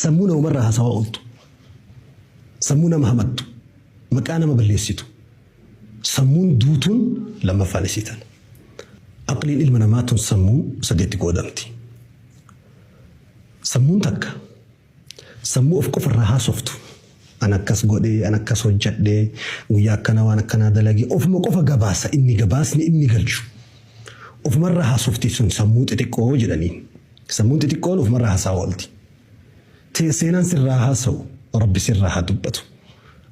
Sammuu namumarraa haasawaa ooltu. Sammuu nama hamattu. Maqaa nama balleessitu. Sammuun duutuun lammaffaan isii tana. Aqliin ilma namaa tun sammuu sadeetti qoodamti. Sammuun takka sammuu of qofarraa haasoftu. An akkas godhee, an akkas hojjadhee, guyyaa akkanaa waan akkanaa dalagee, ofuma qofa gabaasa inni gabaasni inni galchu. Ofumarraa haasofti sun sammuu xixiqqoo jedhaniin. Sammuun xixiqqoon ofumarraa haasawaa oolti. Tee seenaan sirraa haasa'u, Rabbi sirraa haa dubbatu.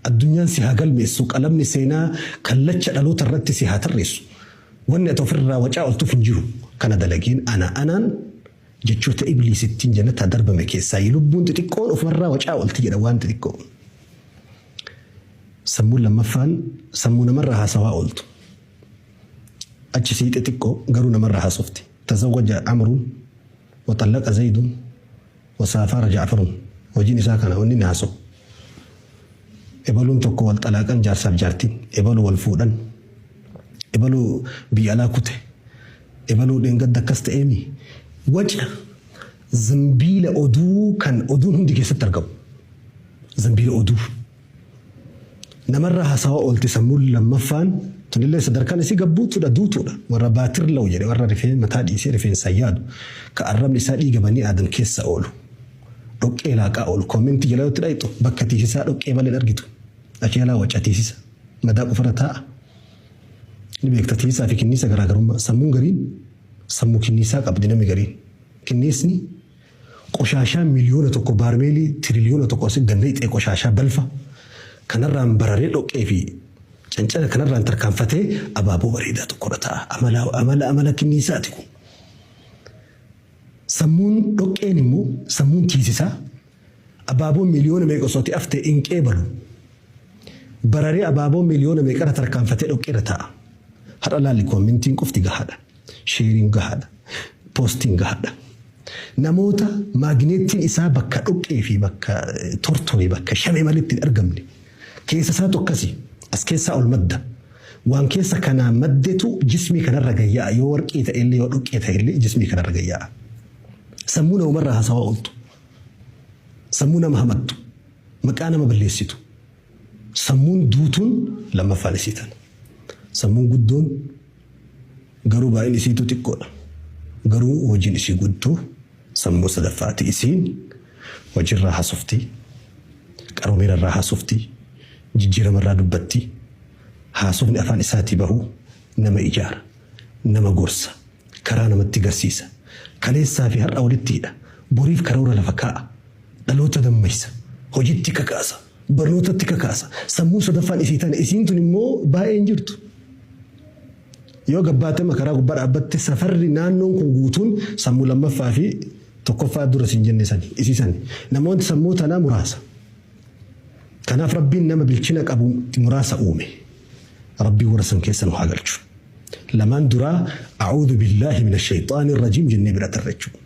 Addunyaan si haa galmeessu, qalamni seenaa kallacha dhaloota irratti si haa tarreessu. Wanni ati ofirraa wacaa ooltuuf hin jiru. Kana dalageen ana anaan jechoota ibliisittiin jannataa darbame keessaa lubbuun xixiqqoon ofumarraa wacaa oolti jedha waan xixiqqoo. Sammuun lammaffaan sammuu namarraa haasawaa ooltu. Achi sii xixiqqoo garuu namarraa haasofti. Tazawwaja Amruun wa xallaqa Zaydun wa saafara Ja'farun. Hojiin isaa kana wanni inni haasa'u. Ebaluun tokko wal xalaaqan jaarsaaf jaartiin. Ebalu wal fuudhan. Ebalu biyya alaa kute. Ebaluu dheengadda akkas ta'eemi. Waca zambiila oduu kan oduun hundi keessatti argamu. Zambiila oduu. Namarraa haasawaa oolti sammuun lammaffaan tunillee sadarkaan isii gabbuutuudha duutuudha. Warra baatirlaw jedhe warra rifeen mataa dhiisee rifeensa yaadu. Ka arrabni isaa dhiiga banii aadam keessa oolu. Dhoqqee laaqaa oolu. Koomentii jala yoo itti dhayxu bakka tiisisaa dhoqqee malee hin argitu. Achi jalaa waca tiisisa. Madaa qofarra taa'a. Ni beekta tiisisaa fi kinniisa garaagarummaa. Sammuun gariin sammuu kinniisaa qabdi namni gariin. Kinniisni qoshaashaa 1,000,000 baarmeelii 1,000,000,000 asi gannayxee qoshaashaa balfa kanarraan bararee dhoqqee fi cancala kanarraan tarkaanfatee abaaboo bareedaa tokkorra ta'a. Amala amala amala kinniisaati kun. Sammuun dhoqqeen immoo sammuun tiisisaa abaaboo miliyoona meeqa osoo ati aftee hin qeebalu. Bararee abaaboo miliyoona meeqarra tarkaanfatee dhoqqeerra taa'a. Har'a laalli koomintiin qofti gahaadha. Sheeriin gahaadha. Poostiin gahaadha. Namoota maagneettiin isaa bakka dhoqqee fi bakka tortore bakka shame malee itti hin argamne. Keessa isaatu akkasi. As keessaa ol madda. Waan keessa kanaa maddetu jismii kanarra gayyaa'a. Yoo warqii ta'ellee yoo dhoqqee ta'ellee jismii kanarra gayyaa'a. Sammuu namumarraa haasawaa ooltu. Sammuu nama hamattu. Maqaa nama balleessitu. Sammuun duutuun lammaffaan isii tana. Sammuun guddoon garuu baay'een isiitu xiqqoodha. Garuu hojiin isii guddoo sammuu sadaffaati. Isiin hojiirraa haasofti, qaroominarraa haasofti, jijjiiramarraa dubbatti. Haasofni afaan isaatii bahu nama ijaara, nama gorsa, karaa namatti garsiisa. Kaleessaa fi har'a walitti hidha. Boriif karoora lafa kaa'a. Dhaloota dammaysa. Hojitti kakaasa. Barnootatti kakaasa. Sammuu sadaffaan isii tana. Isiin tun immoo baay'ee hin jirtu. Yoo gabbaatema karaa gubbaa dhaabbatte safarri naannoon kun guutuun sammuu lammaffaa fi tokkoffaa dura siin jenne sani. Isii sani. Namoonni sammuu tanaa muraasa. Kanaaf Rabbiin nama bilchina qabu muraasa uume. Rabbiin warra san keessa nu haa galchu. Lamaan duraa a'uudhu billaahi mina shayxaani rajiim jennee bira tarra jechuudha.